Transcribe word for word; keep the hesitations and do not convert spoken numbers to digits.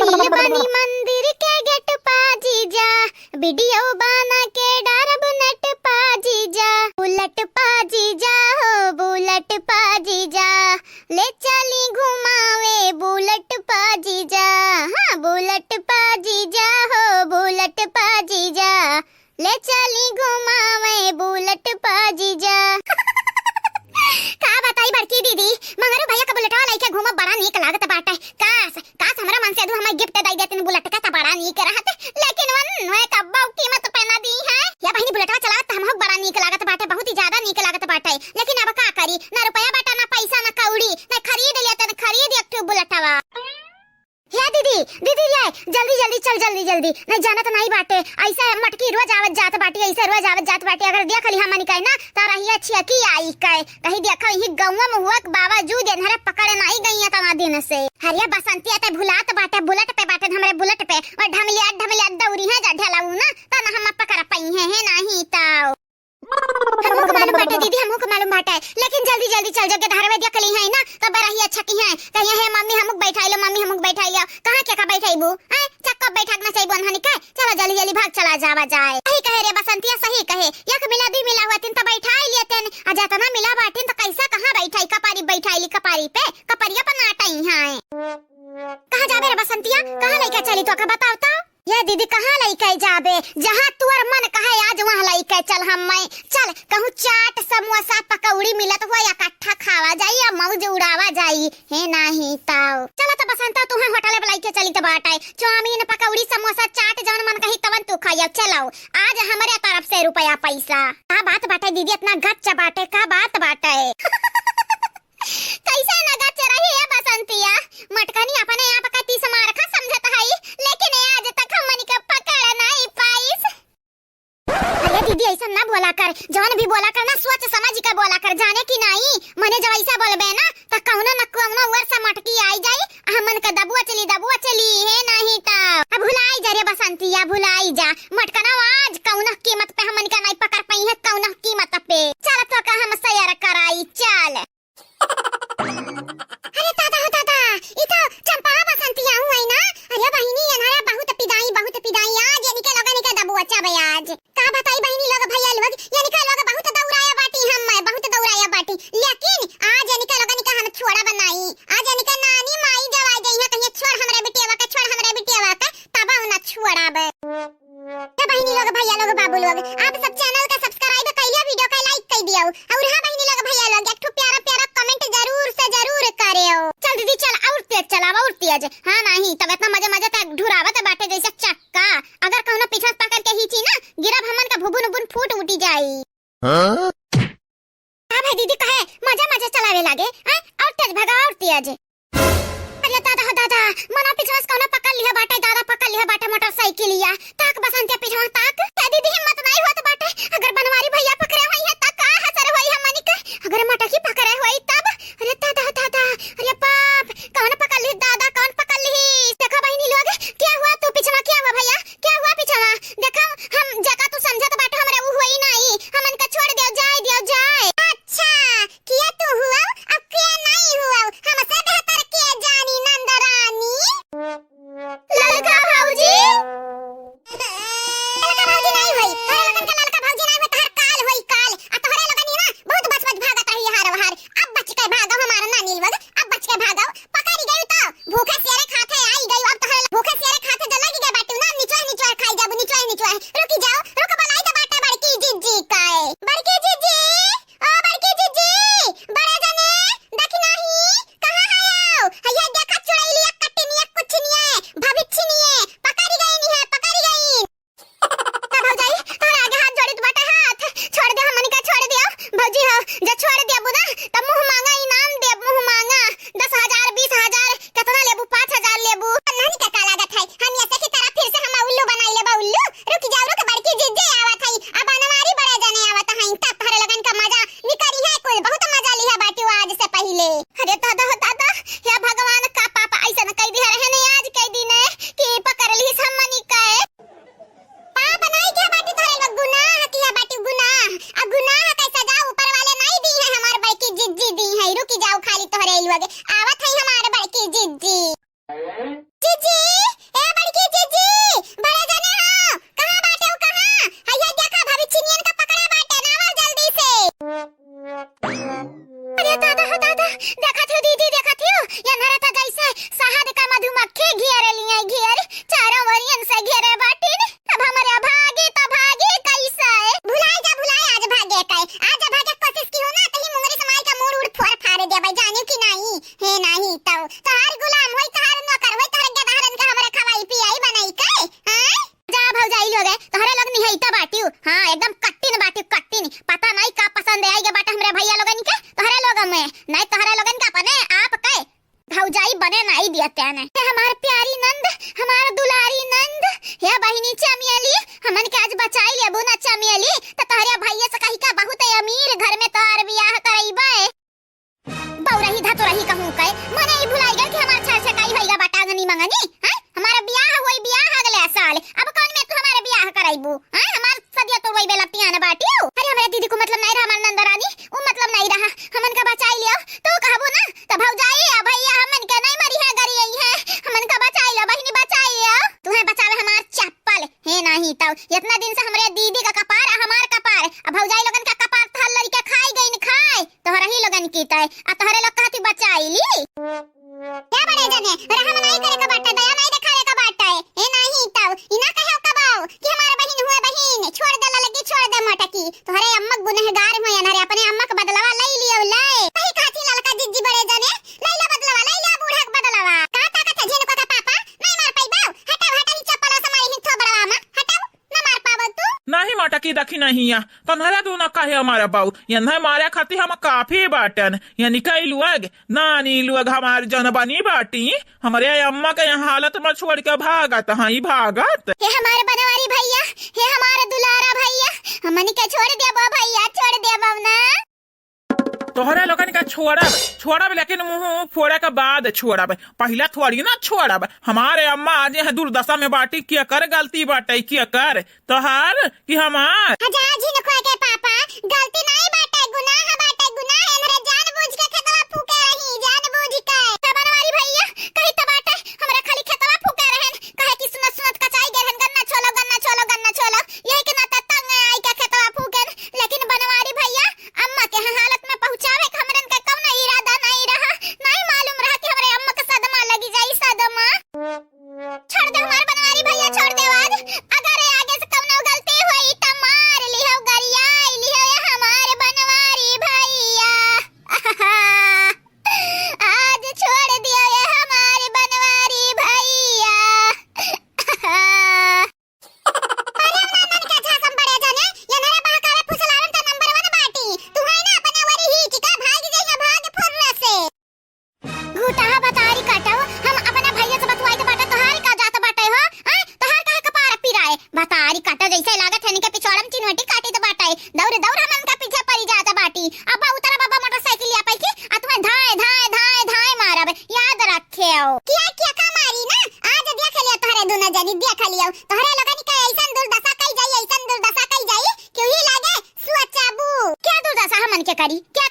सील बनी मंदिर के गेट पा जीजा, वीडियो बना के डारब नेट पा जीजा। बुलेट पा जीजा हो, बुलेट पा जीजा, ले चली घुमावे बुलेट पा जीजा। हाँ, बुलेट पा जीजा हो, बुलेट पा जीजा, ले चली घुमावे बुलेट पा जीजा। का बताई बड़की दीदी, मंगरू भैया का बुलेटवा लइके घूमब बड़ा नीक लागत बाटे। काश, काश हमरा मन से दू हमें गिफ्ट दई देतिन बुलेट का, त बड़ा नीक रहत। लेकिन वन वे कब्बो कीमत पे ना दी है। या बहिनी बुलेटवा चलावत त हमहू बड़ा नीक लागत बाटे, बहुत ही ज्यादा नीक लागत बाटे। लेकिन अब का करी, ना रुपया बाटे, ना पैसा, ना कौड़ी, ना खरीद लेते, ना खरीद एक ठो बुलेटवा। हे दीदी, दीदी रे, जल्दी जल्दी चल, जल्दी जल्दी। नहीं जानत नहीं बाटे, ऐसे मटकी रोज आवत जात बाटे, ऐसे रोज आवत जात बाटे। अगर देख ली हमनी कहे ना, त रहिया छियकी आई कहे। कहीं देखो, यही गौवा में हुआ के बावजूद एनहरे पकड़े नाई गई है तना दिन से। हरिया बसंती आते भुलात बाटे, बुलेट पे बाटे, हमरे बुलेट पे। और ढमलिया, ढमलिया दौरी है जा ढलाऊ ना, त ना हम पकड़ पाई है, है नहीं तो। हमहू के मालूम बाटे दीदी, हमहू के मालूम बाटे, लेकिन जल्दी जल्दी चल, जब धारवे देख ली है ना, तब रहिया छियकी है, कहिया, "हे मम्मी, हमहू के बैठाई लो, मम्मी, हमहू के बैठाई लो।" कहाँ के का बैठाईबू? हैं? चक्का बैठा के ना चाहिए अनहनी के। चलो जल्दी जल्दी भाग चला जावा जाए। सही कहे रे बसंतिया, सही कहे। एक मिला, दुई मिला हुआ तीन तो बैठाई लिया तेन। आ जतना मिला बाटिन तो कैसा कहाँ बैठाई? कपारी बैठाई ली, कपारी पे, कपरिया पर नाटई है। कहाँ जाबे रे बसंतिया? कहाँ लइके चली तो का बताओ तो? ये दीदी कहाँ लइके जाबे? जहाँ तुअर मन कहे आज वहाँ लइके चल हम मैं। चल कहूँ चाट, समोसा, पकौड़ी मिलत हुआ इकट्ठा खावा जाई या मौज उड़ावा जाई। हे नाही ताव। चलो तो बसंता, तुहे होटल पे लइके चली तो बाटे। चाउमीन, पकौड़ी, समोसा, चाट जौन मन कही तवन तू खाइयो। चलो, आज हमरे तरफ से रुपया पैसा। का बात बाटे दीदी, इतना गच्च बाटे, का बात बाटे? कैसे न गच्च रही है बसंतिया? मटकनी अपने आप का तीस मार का समझत हई, लेकिन ये आज तक हमनी के पकड़ नहीं पाइस। अरे दीदी, ऐसा ना बोला कर, जौन भी बोला कर ना, सोच समझ के बोला कर, जाने कि नहीं? मने जब ऐसा बोलबे ना, त कौनो न कौनो ओर से मटकी आई जाई, हमन के दबुआ चली, दबुआ चली, हे नहीं त। अब भुलाई जा रे बसंतिया, भुलाई जा, मटकना आज कौनो कीमत पे हमन के नहीं पकड़ पाई है, कौनो कीमत पे। चल तो का हम सैर कराई, चल। अरे दादा हो दादा, ई तो चंपा बसंतिया हुई ना। अरे बहिनी, एनहरा बहुत पिदाई, बहुत पिदाई। आज एनिके लोगन के दबुआ चाबे आज। का बताई बहिनी लोग, भैया लोग, एनिके लोग बहुत दौड़ाया बाटी हम, बहुत दौड़ाया बाटी। लेकिन आज एनिके लोगन के हम छोड़ब नाई। आज एनिके नानी माई जब आ जाई है, कहिए, "छोड़ हमरे बिटियावा के, छोड़ हमरे बिटियावा के," तब ना छोड़ब। तो बहिनी लोग, भैया लोग, बाबू लोग, आप सब चैनल का सब्सक्राइब कर लियो, वीडियो का लाइक कर दियो। और हाँ बहिनी लोग, भैया लोग, एक ठो प्यारा प्यारा कमेंट जरूर से जरूर करियो। चल दीदी चल, और तेज चलावा, और तेज। हाँ नहीं, तब इतना मजे मजे तक ढुरावत बाटे जैसे चक्का। अगर कहूँ ना पीछे से पकड़ के खींची ना, गिरब हमन का भुबुन उबुन फूट उठी जाई। हाँ? का भाई दीदी कहे मजा मजा चलावे लागे, हैं? और तेज भगा, और तेज। अरे दादा हो दादा, मना पिछवा से कौनो पकड़ लिया बाटे, दादा पकड़ लिया बाटे मोटरसाइकिलिया। ताक बसंतिया पिछवा ताक। ए दीदी हिम्मत नहीं होत बाटे, अगर बनवारी भैया पकड़े होई है त का हसर होई हमनी के? अगर मटकी पकड़े होई तब? अरे दादा हो दादा, अरे बाप, कौन पकड़ ली दादा, कौन पकड़ ली? देखो बहिनी लोग, क्या हुआ तू पिछवा, क्या हुआ भैया, क्या हुआ पिछवा? देखो हम जका तू समझत बाटे हमरा उ होई नहीं, हमन का छोड़ दियो, जाए दियो, जाए। अच्छा, किया तू हुआ, अब किया नहीं हुआ, हमसे बेहतर के जानी नंद रानी। ललका भौजी? ललका भौजी नहीं होई, तोरे लोगन के ललका भौजी नहीं होई, तोहर काल होई काल। आ तोहरे लोगन ही ना बहुत बच बच भागत रही हर हर। अब बच के भागो हमार नानी लोग, अब बच के भागो। पकड़ी गई तो भूखे शेरे खाते आई गई, अब तोहरे भूखे शेरे खाते जो लगी गए बाटू ना, निचोए निचोए खाई जाबू, निचोए निचोए। रुकी जाओ, रुक बोलाई तो बाटे बड़की जिज्जी काए। बड़की जिज्जी, ओ बड़की जिज्जी, बड़े जने, देखी नाही, कहाँ है आओ? हैया देखा चुड़ैलिया कटनिया कुछ नहीं है, भविष्य नहीं है, पकड़ी गई नहीं है, पकड़ी गई। का भौजाई, तोहरे आगे हाथ जोड़ित बाटे हाथ, छोड़ दे हमनी का, छोड़ दियो। भौजी हो, जे छोड़ देबू ना, त मुँह मांगा इनाम देब, मुँह मांगा। दस हजार, बीस हजार, केतना लेबू? पाँच आई दिया त्याने। हे हमार प्यारी नंद, हमार दुलारी नंद, हे बहिनी चमेली, हमन के आज बचाई लेबू ना चमेली, त तोहरे भैया से कही का बहुत अमीर घर में तोहर बियाह करइबे। बौरही धतुरही कहूँ के, मने ई भुलाई गल कि हमार छरछकाई होइगा बटांगनी मंगनी, हैं? हमार बियाह होई, बियाह अगले साल, अब कौन में तू हमार बियाह करइबू, हैं? हमार सदिया तोड़वाई बेला पियान बाटियो। अरे हमरे दीदी को मतलब नहीं रहा, हमार नंदरानी, उ मतलब नहीं रहा, हमन का बचाई लियो, तू कहबू ना, त भौजाई आ भैया हमन के नहीं मरी है, गरी आई है, हमन का बचाई लो बहिनी, बचाई लियो। तू है बचावे हमार चप्पल, हे नाही तौ, इतना दिन से हमरे दीदी का कपार, आ हमार कपार, आ भौजाई लोगन का कपार तहर लड़के खाई गईन खाए, तोहरा ही लोगन की तय, आ तोहरे लोग कहती बचाई ली। क्या बड़े जने, रहम नाही करे का बाटे, दया नाही देखावे का बाटे, हे नाही तौ, ई ना कहे का बाऊ कि हमार बहिन हुए बहिन, छोड़ दे ललकी, छोड़ दे मोटकी, तोहरे अम्मा गुनहगार हो, अनहरे अपने अम्मा का बदलवा लई लियो, ले। सही कहती ललका जिज्जी बड़े जने, लई ले बदलवा, लई ले बूढ़ा का बदलवा। का ताकत है झिनको का पापा, नहीं मार पाई बाऊ, हटाओ, हटाओ, ई चप्पल से मारी ही थोबड़वा में, हटाओ। ना मार पावत तू? नाही माटा की दखी नहीं या। तन्हरा दू ना काहे मारा बाऊ? यन्है मारे खाती हम काफी बाटन। यानी कई लुअग, नानी लुअग हमार जन बनी बाटी। हमरे अम्मा के यहाँ हालत में छोड़ के भागत हई, भागत। हे हमारे बनवारी भैया, हे हमारे दुलारा भैया, हमनी के छोड़ देबो भैया, छोड़ देबो ना। तोहरे लोगन का छोड़ब, छोड़ब, लेकिन मुंह फोड़े के बाद छोड़ब, पहिले थोड़ी ना छोड़ब। हमारे अम्मा आज यह दुर्दशा में बाटी, केकर गलती बाटे, केकर? तोहार कि हमार? हजार झिनकुआ के पापा, गलती नहीं बाटे, गुनाह बाटे, गुनाह। हमरे जानबूझ के खेतवा फूके रही, जानबूझ के। हे बनवारी भैया, कही त बाटे, हमरा खाली खेतवा फूके रहन, कहे कि सुनत सुनत कचाई गए रहन, गन्ना छोलो, गन्ना छोलो, गन्ना छोलो, यही के नाते तंग आई के खेतवा फूकेन। लेकिन बनवारी भैया, अम्मा के हालत में पहुँचावे के हमरन के कौनो इरादा नहीं रहा, नहीं मालूम रहा कि हमरे अम्मा के सदमा लगी जाई, सदमा। छोड़ दे हमार बनवारी भैया, छोड़ दे आज। अगर आगे से कौनो गलती होई त मार लिहो, गरियाई लिहो, ये हमार बनवारी भैया। आज छोड़ दियो ये हमार बनवारी भैया। अरे नानन के झासम बड़े जने, ये नरे बहकावे फुसलावन त नंबर वन बाटी। तू है ना अपने वरी ही चिका भाग जाई है भाग फुर्र से। घुटहा बतारी काटो, हम अपने भैया से बतुआई त बाटे, तोहार का जात बाटे हो? हैं? तोहार काहे कपार पिराए? बतारी काटो, जैसे लागत है इनके पिछवाड़ा में चिन्हटी काटी त बाटे। दौड़ दौड़ हम इनका पीछे पड़ी जात बाटी। अब उतरा बाबा मोटरसाइकिल या पैकी, आ तुम्हें धाए, धाए, धाए, धाए मारब। याद रखे हो। किया, किया का मारी ना? आज देख लिया तोहरे दोनों जनी, देख लियो। तोहरे लोगन के ऐसन दुर्दशा कई जाई, ऐसन दुर्दशा कई जाई, क्यों ही लागे सोचबू। क्या दुर्दशा हमन के करी? क्या